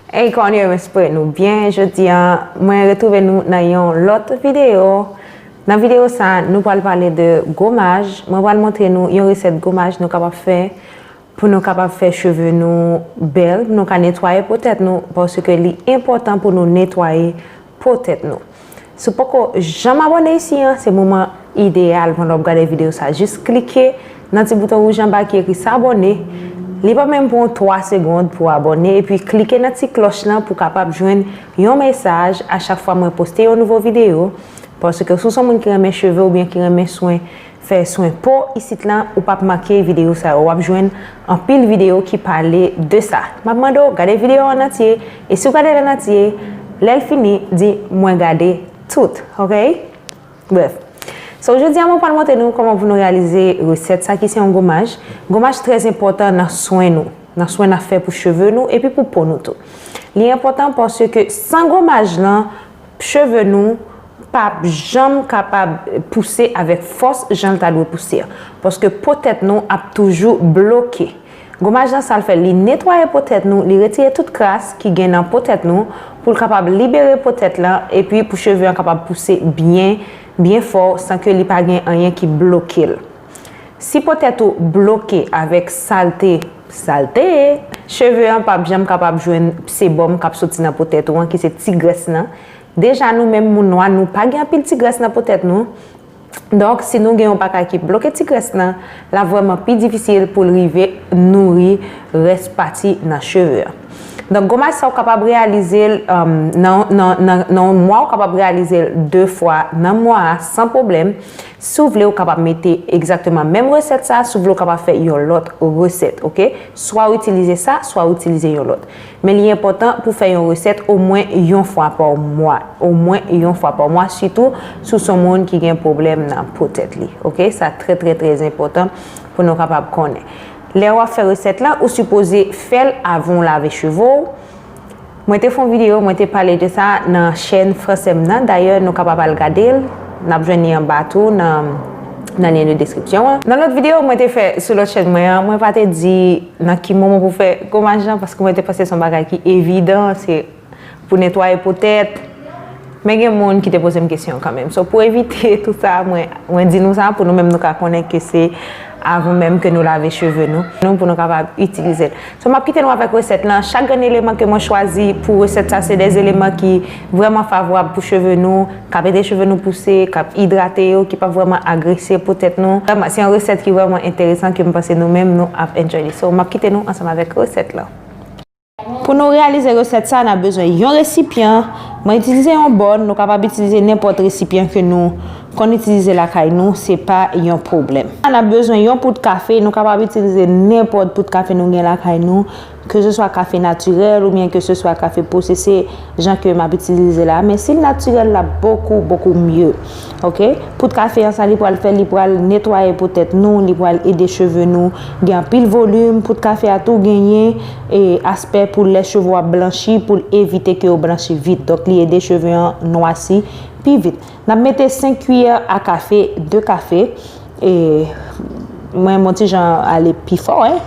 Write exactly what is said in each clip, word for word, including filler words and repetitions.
Hey Kònye, m espere nou byen. Jodi a, mwen retwouve nou nan yon lòt videyo. Nan videyo sa, nou pral pale de gomaj. Mwen pral montre nou yon resèt gomaj nou kapab fè pou nou kapab fè cheve nou bèl, pou nou ka netwaye po tèt nou, paske li enpòtan pou nou netwaye po tèt nou. Si w poko janm abòne isi an, se moman ideyal pandan w ap gade videyo sa. Jis klike nan ti bouton wouj anba ki ekri s'abonner. Li pa menm pran w twa segonn pou w abòne, epi klike nan ti klòch lan pou w kapab jwenn yon mesaj a chak fwa mwen poste yon nouvo videyo. Paske si w se yon moun ki renmen cheve oubyen ki renmen swen, fè swen po isit lan, ou p ap manke videyo sa yo. W ap jwenn anpil videyo ki pale de sa. M ap mande w gade videyo an antye, e si w gade l an antye, lè l fini, di, "Mwen gade tout," oke? Brèf. So, jodi a, mwen pral montre nou kòman pou nou reyalize resèt sa ki se yon gomaj. Gomaj trè enpòtan nan swen nou, nan swen n ap fè pou cheve nou, epi pou po nou tou. Li enpòtan paske san gomaj lan, cheve nou p ap janm kapab pouse avèk fòs jan l ta dwe pouse a, paske po tèt nou ap toujou bloke. Gomaj lan, sa l fè, li netwaye po tèt nou, li retire tout kras ki gen nan po tèt nou, pou l kapab libere po tèt lan, epi pou cheve an kapab pouse byen, byen fò, san ke li pa gen anyen ki bloke l. Si po tèt ou bloke avèk salte, salte, cheve an p ap janm kapab jwenn sebòm k ap soti nan po tèt ou an, ki se ti grès lan. Deja, nou menm moun nwa, nou pa gen anpil ti grès nan po tèt nou. Donk, si nou gen yon bagay ki bloke ti grès lan, l ap vrèman pi difisil pou l rive nouri rès pati nan cheve an. Donk, gomaj sa, ou kapab reyalize l, um, nan, nan, nan, nan yon mwa, ou kapab reyalize l de fwa nan mwa a, san pwoblèm. Si w vle, ou kapab mete egzakteman menm resèt sa, si w vle, ou kapab fè yon lòt resèt, oke? Swa w itilize sa, swa w itilize yon lòt. Men li enpòtan pou fè yon resèt omwen yon fwa pa mwa. Omwen yon fwa pa mwa, sitou si w se yon moun ki gen pwoblèm nan po tèt li, oke? Sa trè, trè, trè enpòtan pou nou kapab konnen. Lè w ap fè resèt lan, ou sipoze fè l avan w lave cheve w. Mwen te fè yon videyo, mwen te pale de sa nan chèn fransè m nan. Dayè, nou kapab al gade l. N ap jwenn li anba tou nan, nan lyen de deskripsyon an. Nan lòt videyo mwen te fè sou lòt chèn mwen an, mwen pa te di nan ki moman pou fè gomaj lan, paske mwen te panse se yon bagay ki evidan, se pou netwaye po tèt. Men gen moun ki te poze m kesyon kanmenm. So, pou evite tout sa, mwen, mwen di nou sa, pou nou menm nou ka konnen ke se avan menm ke nou lave cheve nou, nou pou nou kapab itilize l. So, m ap kite nou avèk resèt lan. Chak grenn eleman ke mwen chwazi pou resèt sa, se de eleman ki vrèman favorab pou cheve nou, k ap ede cheve nou pouse, k ap idrate yo, ki p ap vrèman agrese po tèt nou. Vrèman, se yon resèt ki vrèman enteresan ke m panse nou menm nou ap enjoy li. So, m ap kite nou ansanm avèk resèt lan. Pou nou reyalize resèt sa, n ap bezwen yon resipyan. Mwen itilize yon bòn, nou kapab itilize nenpòt resipyan ke nou konn itilize lakay nou, se pa yon pwoblèm. N ap bezwen yon poud kafe, nou kapab itilize nenpòt poud kafe nou gen lakay nou, ke se swa kafe natirèl oubyen ke se swa kafe pwosese, jan ke m ap itilize la. Men si l natirèl, l ap bokou, bokou mye. Oke? Poud kafe an, sa li pral fè, li pral netwaye po tèt nou, li pral ede cheve nou gen anpil volim. Poud kafe a tou genyen, e, aspè pou lè cheve w ap blanchi, pou l evite ke yo blanchi vit. Donk, li ede cheve an nwasi pi vit. N ap mete senk kiyè a kafe, de kafe. E, mwen, m on ti jan ale pi fò, en.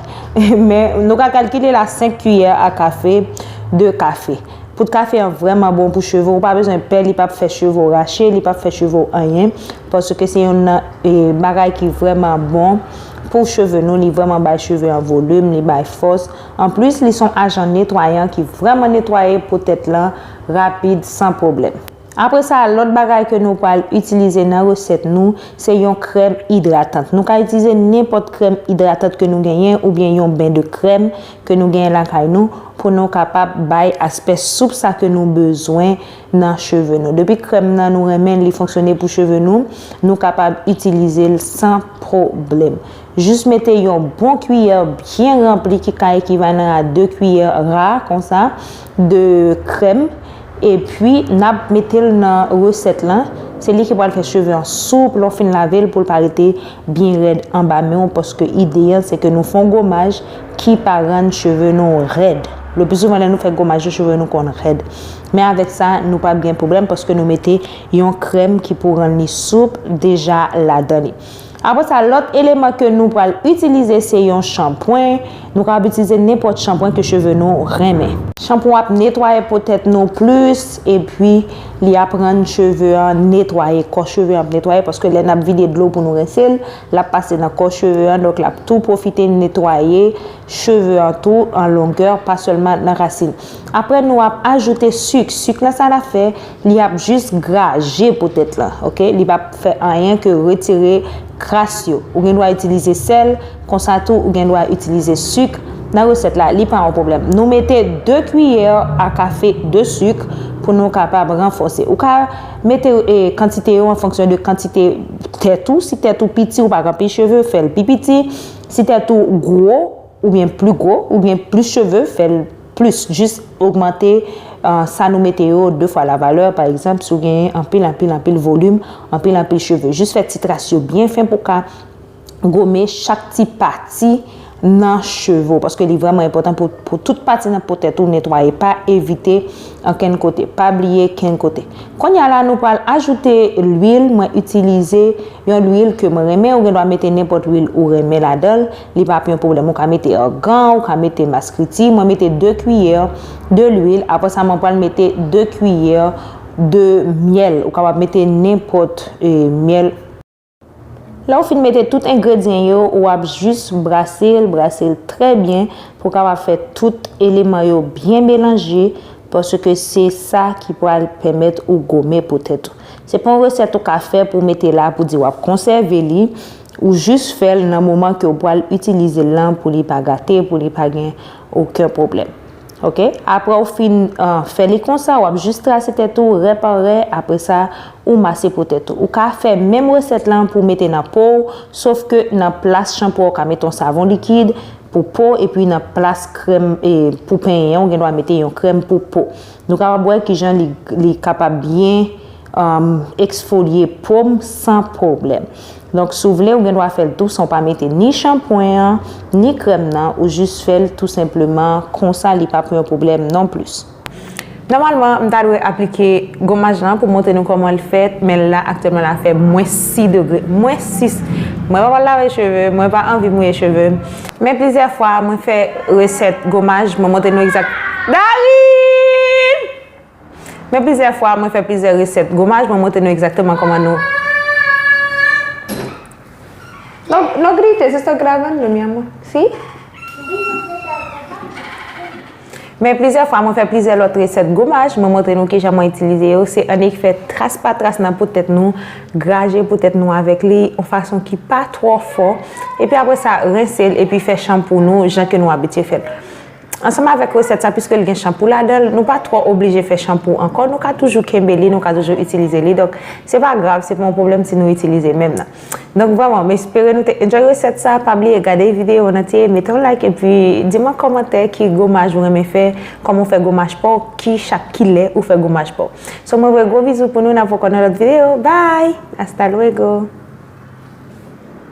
Men nou ka kalkile la, senk kiyè a kafe, de kafe. Poud kafe an vrèman bon pou cheve w. Ou pa bezwen pè, li p ap fè cheve w rache, li p ap fè cheve w anyen. Paske se youn nan, e, bagay ki vrèman bon pou cheve nou. Li vrèman bay cheve an volim, li bay fòs. Anplis, li se yon ajan netwayan ki vrèman netwaye po tèt lan rapid, san pwoblèm. Apre sa, lòt bagay ke nou pral itilize nan resèt nou, se yon krèm idratant. Nou ka itilize nenpòt krèm idratant ke nou genyen oubyen yon ben de krèm ke nou genyen lakay nou pou nou kapab bay aspè soup sa ke nou bezwen nan cheve nou. Depi krèm nan nou renmen, li fonksyone pou cheve nou, nou kapab itilize l san pwoblèm. Jis mete yon bon kiyè byen ranpli ki ka ekivalan a de kiyè ra konsa de krèm. Epi, n ap mete l nan resèt lan. Se li ki pral fè cheve an soup, lè w fin lave l, pou l pa rete byen rèd anba men w, paske ide a, se ke nou fè yon gomaj ki pa rann cheve nou rèd. Le pi souvan, lè nou fè gomaj yo, cheve nou konn rèd. Men avèk sa, nou p ap gen pwoblèm, paske nou mete yon krèm ki pou rann li soup deja ladan li. Apre sa, lòt eleman ke nou pral itilize se yon chanpwen. Nou kapab itilize nenpòt chanpwen ke cheve nou renmen. Chanpwen w ap netwaye po tèt nou plis, epi li ap rann cheve an netwaye, kò cheve an ap netwaye, paske lè n ap vide dlo pou nou rense l, l ap pase nan kò cheve an, donk l ap tou pwofite netwaye cheve an tou an longè, pa sèlman nan rasin. Apre, nou ap ajoute sik. Sik lan, sa l ap fè, li ap jis graje po tèt lan, oke? Li p ap fè anyen ke retire kras yo. Ou gen dwa itilize sèl, konsa tou, ou gen dwa itilize sik nan resèt la, li pa yon pwoblèm. Nou mete de kiyè a kafe de sik pou nou kapab ranfòse. Ou ka mete, e, kantite yo an fonksyon de kantite tèt ou. Si tèt ou piti, ou pa gen anpil cheve, fè l pi piti. Si tèt ou gwo, oubyen pli gwo, ou gen plis cheve, fè l plis. Jis ogmante, e, sa nou mete yo de fwa la valè. Pa egzanp, si w genyen anpil, anpil, anpil volim, anpil, anpil cheve, jis fè ti tras yo byen fen pou w ka gome chak ti pati nan cheve w, paske li vrèman enpòtan pou, pou tout pati nan po tèt ou netwaye. Pa evite ankenn kote, pa bliye kenn kote. Kounye a la, nou pral ajoute lwil. Mwen itilize yon lwil ke mwen renmen. Ou gen dwa mete nenpòt lwil ou renmen ladan l. Li p ap yon pwoblèm. Ou ka mete argan, ou ka mete maskriti. Mwen mete de kiyè de lwil. Apre sa, mwen pral mete de kiyè de myèl. Ou kapab mete nenpòt, e, myèl. Lè w fin mete tout engredyan yo, w ap jis brase l, brase l trè byen pou w kapab fè tout eleman yo byen melanje, paske se sa ki pral pèmèt ou gome po tèt ou. Se pa yon resèt ou ka fè pou w mete la pou di w ap konsève li, ou jis fè l nan moman ke w pral itilize l lan pou li pa gate, pou li pa gen okenn pwoblèm. Oke? Apre w fin, e, fè li konsa, w ap jis trase tèt ou, rè pa rè, apre sa, ou mase po tèt ou. Ou ka fè menm resèt lan pou w mete nan po w, sof ke nan plas chanpwen, ou ka mete yon savon likid pou po, epi nan plas krèm, e, pou penyen an, ou gen dwa mete yon krèm pou po. Nou kapab wè kijan li, li kapab byen, e, eksfolye po m san pwoblèm. Donk, si w vle, ou gen dwa fè l tou san w pa mete ni chanpwen an, ni krèm nan, ou jis fè l tou senpleman konsa, li p ap yon pwoblèm non plis. Nòmalman, m ta dwe aplike gomaj lan pou montre nou kòman l fèt, men la, aktyèlman, la fè mwens sis degre, mwens sis. Mwen pa pral lave cheve, mwen pa anvi mouye cheve m. Men plizyè fwa, mwen fè resèt gomaj, mwen montre nou egzak-, Darin! Men plizyè fwa, mwen fè plizyè resèt gomaj, mwen montre nou egzakteman kòman nou. No, no grite, se está grabando, mi amor. Sí? Men plizyè fwa, mwen fè plizyè lòt resèt gomaj, mwen montre nou kijan mwen itilize yo. Se annik fè tras pa tras nan po tèt nou, graje po tèt nou avèk li, yon fason ki pa twò fò. Epi apre sa, rense l, epi fè chanpou nou, jan ke nou abitye fè l. Ansanm avèk resèt sa, piske l gen chanpou ladan l, nou pa twò oblije fè chanpou ankò, nou ka toujou kenbe li, nou ka toujou itilize li. Donk, se pa grav, se pa yon pwoblèm si nou itilize menm nan. Donk, vrèman, m espere nou te enjoy resèt sa. Pa bliye gade videyo an antye, mete yon like, epi di m an kòmantè ki gomaj ou renmen fè, kòman w fè gomaj pa w, ki chak kilè ou fè gomaj pa w. So, mwen voye gwo bizou pou nou, n ap wè ankò nan lòt videyo. Bye! Hasta luego!